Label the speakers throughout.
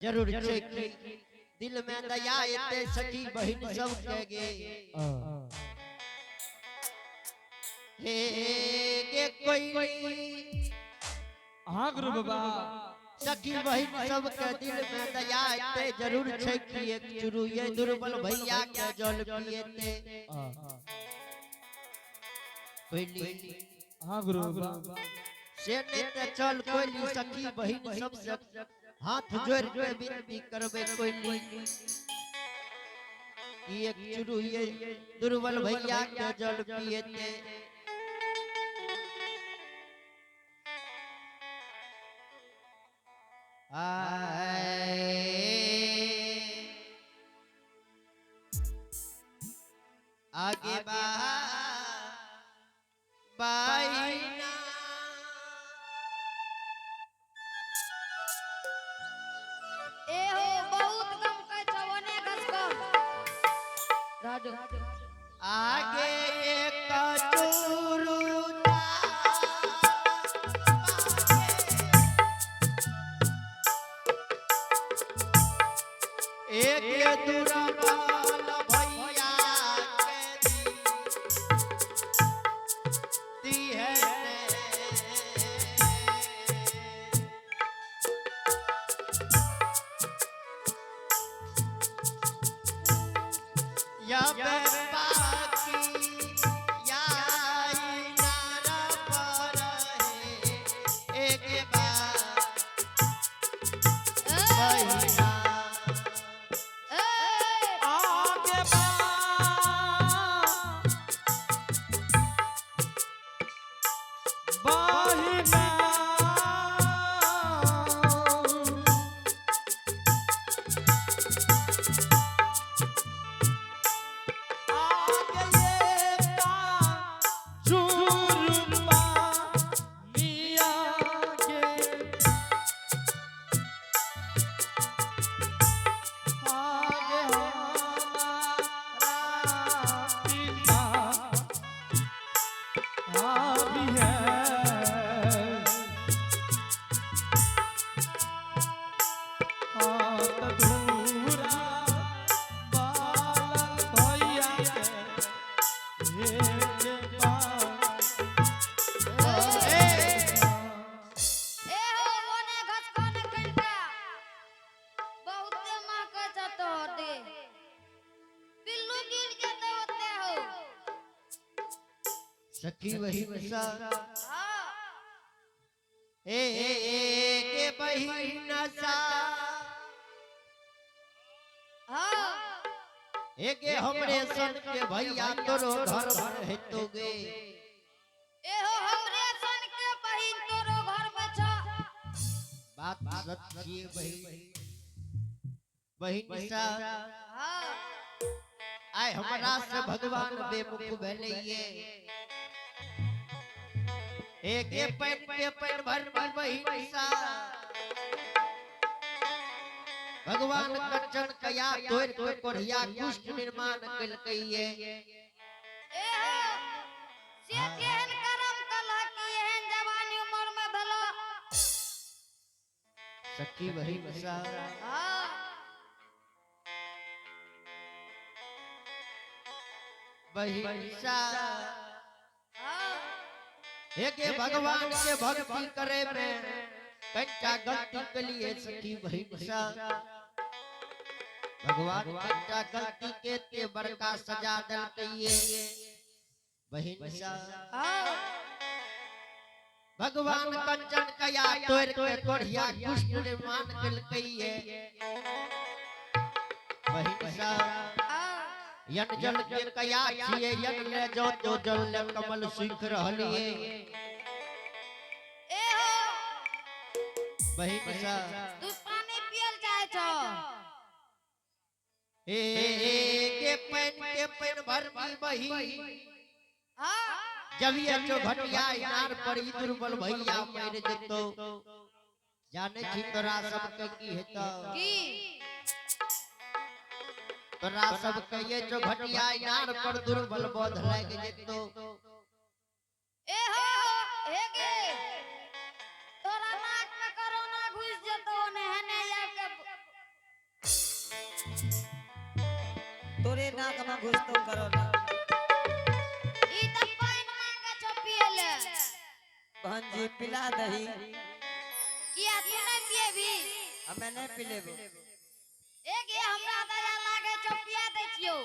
Speaker 1: जरूर छै कि दिल में दया एते सखी बहिन सब के गे। हे गे कोई
Speaker 2: हाँ गुरु बाबा।
Speaker 1: सखी बहिन सब के दिल में दया एते जरूर छै कि एक चुरू ये दुर्बल भैया के जल पिएते। कोइली
Speaker 2: हाँ गुरु बाबा।
Speaker 1: से नहीं ते चल कोइली सखी बहिन सब से हाथ जोड़ के विनती करबे कोइली कि एक चुरू ये दुर्बल भैया के जल पिएते। आगे बाईना
Speaker 3: ए हो बहुत गम के चवने घस को राजो।
Speaker 1: आगे एक चूरू एक दुर्बल भैया के दी है। या बाकी या इनारा पर है एक बार बहिना।
Speaker 3: ए
Speaker 2: आगे बाहिना आगे का चूरमा मिया के आगे हमारा पिता भी है। हाथ दूरा बालक भैया के एक बार।
Speaker 3: ए हो ओने घस को ने कनका बहुते माँ के चतो होते पिल्लू गिर जतो होते हो।
Speaker 1: सखी बहिन सा
Speaker 3: हाँ
Speaker 1: ए के बहिन सा
Speaker 3: हाँ
Speaker 1: एके हमरे सन के भैया तोरो घर भर हेतो गे।
Speaker 3: ए हो हमरे सन के बहिन तोरो घर में छ।
Speaker 1: बात सच छिए बहिन बहिन सा।
Speaker 3: हाँ
Speaker 1: आय हमरा से भगवान बेमुख भेलैये। एके पैन के पैन भर भर बहिन सा भगवान कंचन कया तोड़ के कोढ़िया कुष्ठ निर्माण केलकैये।
Speaker 3: ए हो से केहन करम कलह कि एहन जवानी उम्र में भेलो।
Speaker 1: सखी बहिन सा
Speaker 3: हाँ
Speaker 1: बहिन सा
Speaker 3: हाँ
Speaker 1: एके भगवान के भक्ति करे में कंचा गलती के लिए सखी बहिन सा भगवान कंचा गलती के ते बड़का सजा देलकैये बहिन सा।
Speaker 3: हाँ
Speaker 1: भगवान कंचन कया तोड़ के कोढ़िया कुष्ठ निर्माण केलकैये बहिन सा।
Speaker 3: हाँ
Speaker 1: यन जल के कया छिए यन ले जो तो जल ले कमल सुख रहलिए
Speaker 3: ए हो
Speaker 1: बहिन सा।
Speaker 3: तू पानी पियल चाहे छो।
Speaker 1: हे के पैन के पैन भरमी बही
Speaker 3: हाँ
Speaker 1: जब ये जो घटिया इनार पर ई दुर्बल भैया मर जेतो जाने छी तोरा सबके की हेतो
Speaker 3: की
Speaker 1: तोरा सबके ये जो घटिया इनार पर दुर्बल बोध लाग जेतो।
Speaker 3: ए हो हे गे तोरा नाक में कोरोना घुस जतो ने हने आब के
Speaker 4: तोरे नाक में घुसतो करोना।
Speaker 3: ई त पानि मांगे छौ पिए ले।
Speaker 4: बहन जी पिला दही।
Speaker 3: किया तू नहीं पिएबी?
Speaker 4: हमें नहीं पिलेबो।
Speaker 3: एक ये हमरा दया लागे छौ, पिया दै छियौ।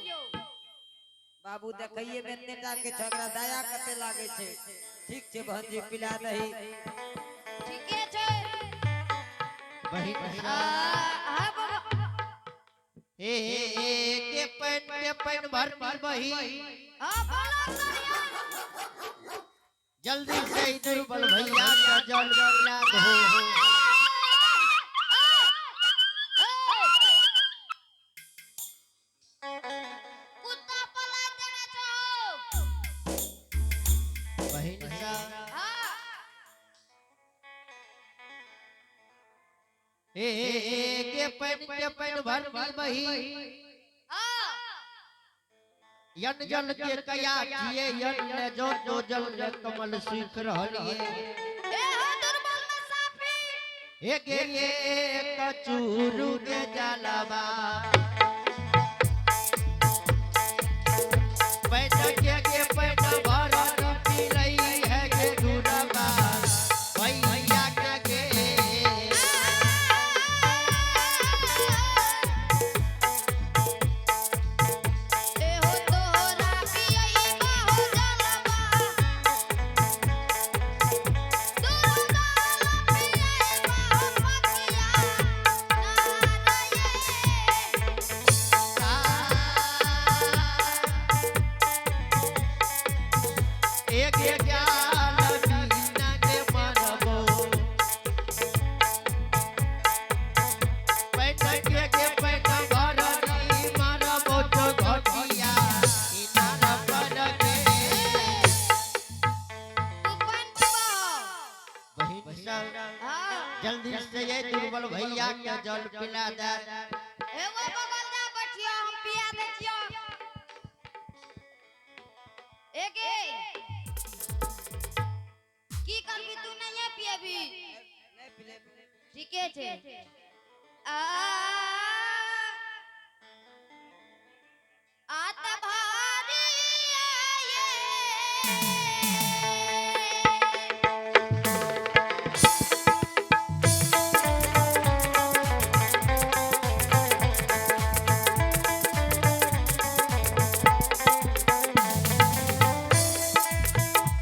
Speaker 4: बाबू देखैये में एते टा के छगड़ा दया कते लागे छे। ठीक छे बहन जी पिला दही।
Speaker 3: ठीके छै।
Speaker 1: बहिन
Speaker 3: आ हाँ बाबा।
Speaker 1: हे हे के पैन भरनी बही।
Speaker 3: हाँ बोलो सरिया।
Speaker 1: जल्दी से ई दुर्बल भैया के जल पिला दो।
Speaker 3: कुत्ता पला देने छौ।
Speaker 1: बहिन सब
Speaker 3: हाँ।
Speaker 1: हे के पैन भरनी बही।
Speaker 3: हाँ।
Speaker 1: यन जल के कया किए यन ने जो जो जल ने कमल सीख रहलिए।
Speaker 3: ए हो दुर्बल में साफी।
Speaker 1: एक एक चूरू के जलवा पैन के पैन भरन पिलई है के दुर्बा भैया के।
Speaker 3: ए हो तोरा पियई हो जलवा। दुर्बल पियई हो पकिया नारये।
Speaker 1: एक जाल बीना के मनबो पैन के पैन भरनी मारबो तो घटिया इनार पर के।
Speaker 3: तू पानि पीबहो।
Speaker 1: बहिन सब
Speaker 3: हाँ।
Speaker 1: जल्दी से ये दुर्बल भैया के जल पिला दे।
Speaker 3: एगो बगल जा बैठियो, हम पिया दै छियो। एगे की करबी, तू नहीं पिएबी?
Speaker 4: नहीं पिलेबो।
Speaker 3: ठीके छै। आ आत भारी ये।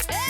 Speaker 3: ए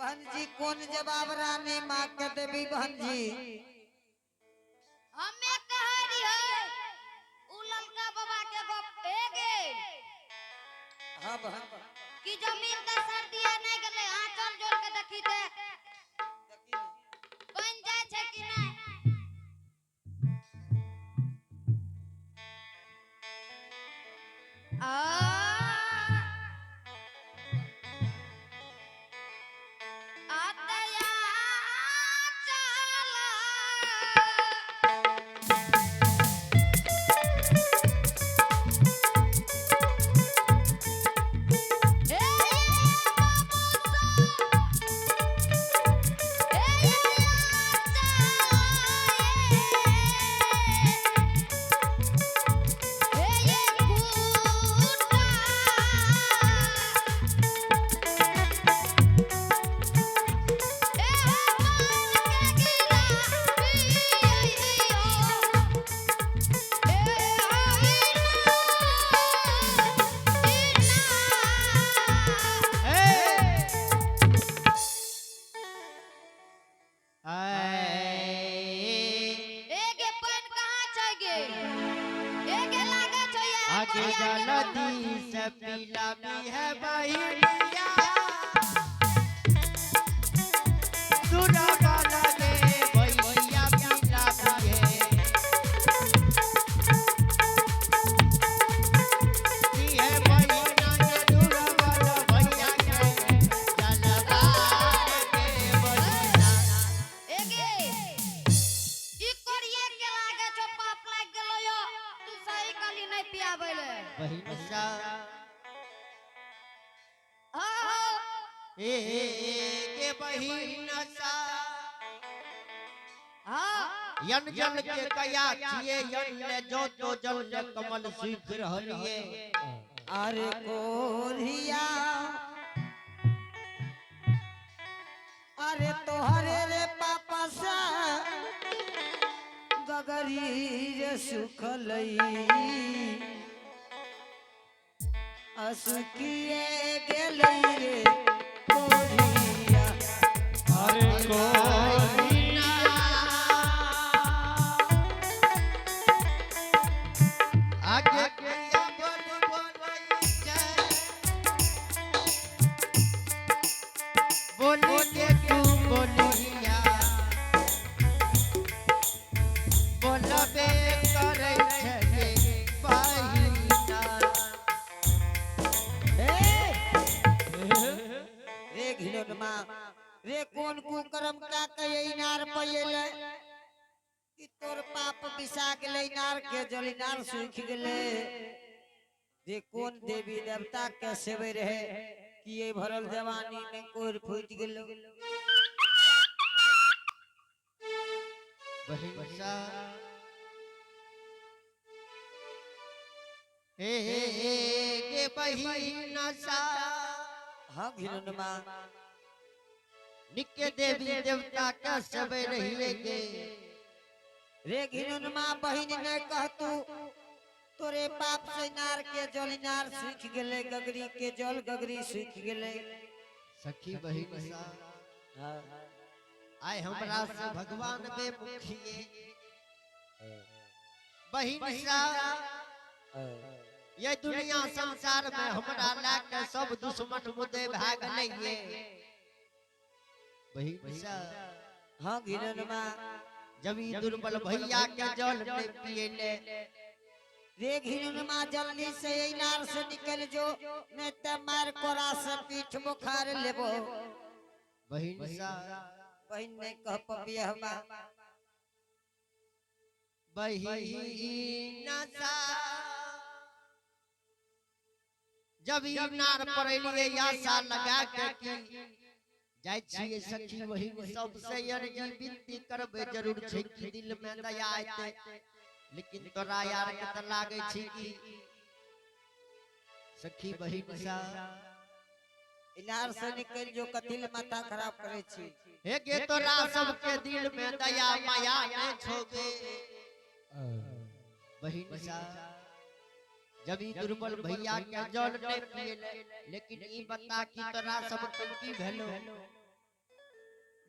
Speaker 4: बहन जी कौन जवाब रानी माँ के देवी बहन जी?
Speaker 3: हमे कहे रहियै उ ललका बाबा के गप ए गे।
Speaker 4: हाँ बहन।
Speaker 3: कि जमीन त सर्दिया नहीं गेलै, आंचल जोड़ के देखी ते बन जाइ छै कि नहीं। आ आतया चला। ए एगे पानि कहाँ छै गे? एगे लागै छै इएह
Speaker 1: आगे
Speaker 3: कोरिया के
Speaker 1: जलदी से पीला भी है बहिनिया, सुरवा लगे भैया पीला भी है। दी है बहिना के दुरवा भैया के जलवा के बहिना।
Speaker 3: एगे ई कोरिया के लागै छौ, पाप लागि गेलौ यौ। तू सही कहली नहि पियाबै ले।
Speaker 1: बहिन सा
Speaker 3: हँ हँ।
Speaker 1: ए के बहिन सा
Speaker 3: हँ।
Speaker 1: यन जल के कया छिए यन ले जो तो जल ले कमल सूख रहलिए।
Speaker 4: अरे कोरिया, अरे तोहरे रे पापा सा गगरी रे सुखलई असुकिए गेलई रे कोरिया।
Speaker 2: अरे कोरिया
Speaker 1: आगे किया बोल बोलई जय, बोली के तू बोलिया बोलबे करै छै गे बहिना।
Speaker 4: हे रे घिनौनमा रे, कोन कुकर्म का के इनार पयले कि तोर पाप बिसा गेलै इनार के जल, इनार सूखि गेलै। रे कोन देवी देवता के सेवे रहे कि ये भरल जवानी में कोर फूटि गेलो।
Speaker 1: बहिन सा हे हे के बहिन सा।
Speaker 4: हाँ घिनौनमा।
Speaker 1: निके देवी देवता का सब रहिए गे।
Speaker 4: रे घिनौनमा, बहिन ने कहतू तोरे पाप से इनार के जल इनार सूखि गेलै, गगरी के जल गगरी सूखि गेलै।
Speaker 1: सखी बहिन सा
Speaker 4: हाँ।
Speaker 1: आय हमरा से भगवान बेमुखिए बहिन सा। ये दुनिया संसार में हमरा लाके सब दुश्मन मुदे भाग लइए बहिन सा।
Speaker 4: हाँ घिनौनमा।
Speaker 1: जब ई दुर्बल भैया के जल ने पिएले।
Speaker 4: रे घिनौनमा, जल्दी से इनार से निकल जो, नहीं त मार कोरा से पीठ बुखार लेबो।
Speaker 1: बहिन सा।
Speaker 4: बहिन नहीं कह पपिया हमा।
Speaker 1: बहिन सा जब ई नार पड़लिए आशा लगा के की जाइ छियै सखी बहिन सबसे अर्जी विनती करबै जरूर छै कि दिल में दया एतै, लेकिन तोरा यार के त लागै छै कि सखी बहिन सा
Speaker 4: इनार से निकल जो, कथिल माथा खराब करे छी?
Speaker 1: हे गे, तोरा सबके दिल में दया माया नै छोगे। बहिन सा जब ई दुर्बल भैया के जल नहीं पिएले, लेकिन ई बता कि तोरा सबके की भेलो?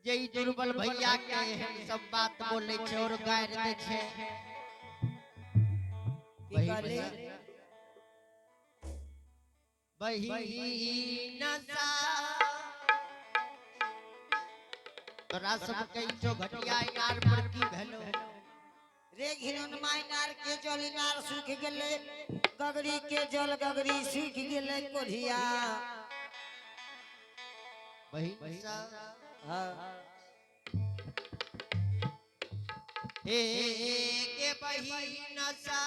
Speaker 1: जे ई दुर्बल भैया के एहन सब बात बोले छै और गारि दै छै।
Speaker 4: की कहली?
Speaker 1: बहिन सा तोरा सब के ई छौ घटिया इनार पर की भेलो?
Speaker 4: रे घिनौन इनार के जल इनार सूख गेलै, गगरी के जल गगरी सूख गेलै कोढ़िया।
Speaker 1: बहिन सा
Speaker 4: हाँ।
Speaker 1: हे के बहिन सा।